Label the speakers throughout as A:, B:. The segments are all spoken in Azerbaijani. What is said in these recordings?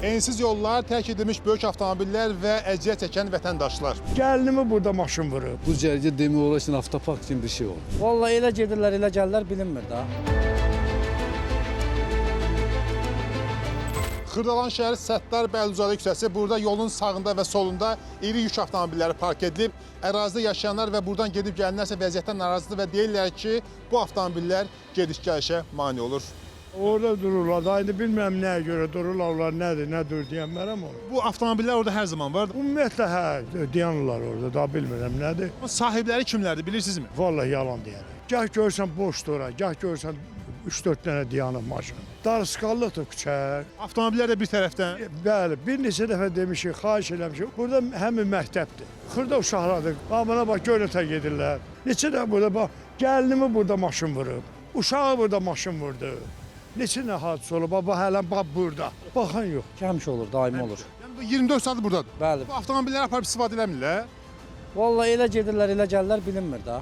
A: Ensiz yollar, tərk edilmiş böyük avtomobillər və əziyyət çəkən vətəndaşlar.
B: Gəlinimi burada maşın vurub.
C: Bu cərgə demək olar ki, avtopark kimi bir şey olub.
D: Vallahi elə gedirlər, elə gəlirlər, bilinmir də.
A: Xırdalan şəhər Səttar Bəhlulzadə küçəsi. Burada yolun sağında və solunda iri yük avtomobilləri park edilib. Ərazidə yaşayanlar və buradan gedib gələnlər isə vəziyyətdən narazıdır və deyirlər ki, bu avtomobillər gediş-gəlişə mane olur.
B: Orada dururlar. Da indi bilmirəm nəyə görə dururlar, onlar nədir, nə dur deyənmərəm onu.
A: Bu avtomobillər orada hər zaman var.
B: Ümumiyyətlə hə, dayanırlar orada, daha bilmirəm nədir.
A: Sahibləri kimlərdir bilirsinizmi?
B: Vallahi yalan deyərəm. Gah görürsən boşdur ora, gah görürsən 3-4 dənə dayanıb maşın. Darısqallıqdır küçə.
A: Avtomobillər də bir tərəfdən.
B: Bəli, bir neçə dəfə demişik, xahiş eləmişik. Burada həmin məktəbdir. Xırda uşaqlardır. Bax buna bax, gör nətər gedirlər. Neçə dəfə burada bax, gəlinimi burada maşın vurub. Uşağı burada maşın vurdu. Neçə nə hadisə olub, bax hələ bax burada. Baxan yox.
D: Həmişə olur, daimi olur.
A: Yəni bu 24 saat buradadır.
D: Bəli.
A: Bu avtomobilləri aparıb istifadə eləmirlər.
D: Vallahi elə gedirlər, elə gəlirlər, bilinmir də.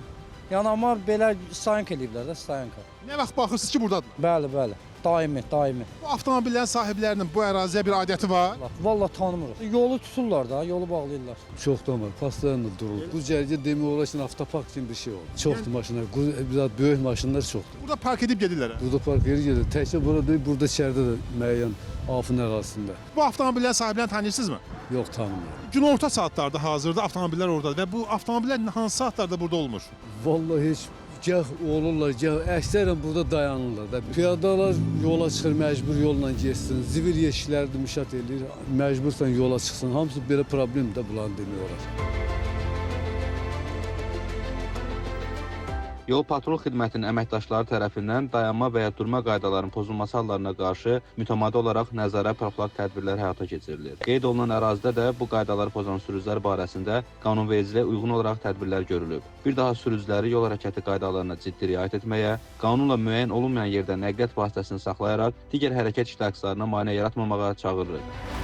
D: Yəni amma belə stayanka eləyiblər də, stayanka.
A: Nə vaxt baxırsınız ki, buradadır.
D: Bəli, bəli. Daimi, daimi.
A: Bu avtomobillərin sahiblərinin bu əraziyə bir aidiyyəti var.
D: Vallahi tanımırıq. Yolu tuturlar da, yolu bağlayırlar.
C: Çoxdan var, pastayanla durur. Bu cərgə demək olar ki, avtopark kimi bir şey olub. Çoxdur maşınlar, biraz böyük maşınlar çoxdur.
A: Burada park edib gedirlər. hə?
C: Burada park yeri gedir. Təkcə bura deyil, burada içəridə də müəyyən afın ərazisində.
A: Bu avtomobillərin sahiblərini tanıyırsınızmı?
C: Yox, tanımıram.
A: Günorta saatlarda hazırda avtomobillər oradadır və bu avtomobillər hansı saatlarda burada olmur?
C: Vallahi heç gah olurlar, gah əksərən burada dayanırlar da. Piyadalar yola çıxır, məcbur yolla getsin. Zibil yeşikləri müşat eləyir, məcbursan yola çıxsın. Hamısı belə problemdir də bunların demək olar.
E: Yol patrul xidmətinin əməkdaşları tərəfindən dayanma və ya durma qaydalarının pozulması hallarına qarşı mütəmadi olaraq nəzarət profilaktik tədbirlər həyata keçirilir. Qeyd olunan ərazidə də bu qaydaları pozan sürücülər barəsində qanunvericiliyə uyğun olaraq tədbirlər görülüb. Bir daha sürücüləri yol hərəkəti qaydalarına ciddi riayət etməyə, qanunla müəyyən olunmayan yerdə nəqliyyat vasitəsini saxlayaraq digər hərəkət iştirakçılarına maneə yaratmamağa çağırırıq.